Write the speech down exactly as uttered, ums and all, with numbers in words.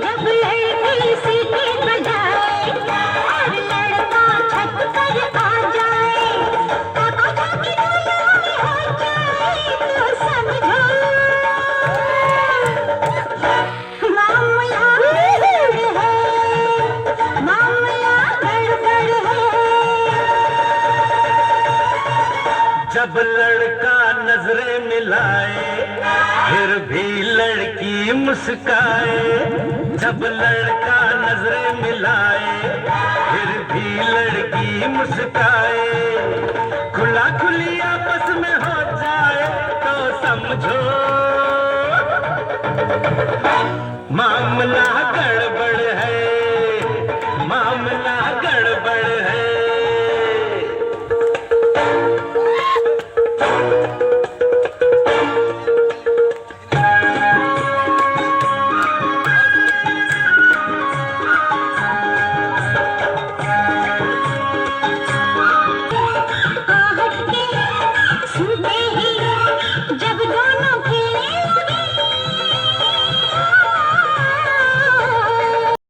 जब लड़की सीटी बजाए और लड़का छत पर आ जाए, तब जब दुनिया में हो जाए तो समझो, मामला गड़बड़ है, मामला गड़बड़ है। जब लड़का नजरें मिलाए, फिर भी लड़की मुस्काए। जब लड़का नजरें मिलाए, फिर भी लड़की मुस्काए। खुला खुली आपस में हो जाए तो समझो, मामला गड़बड़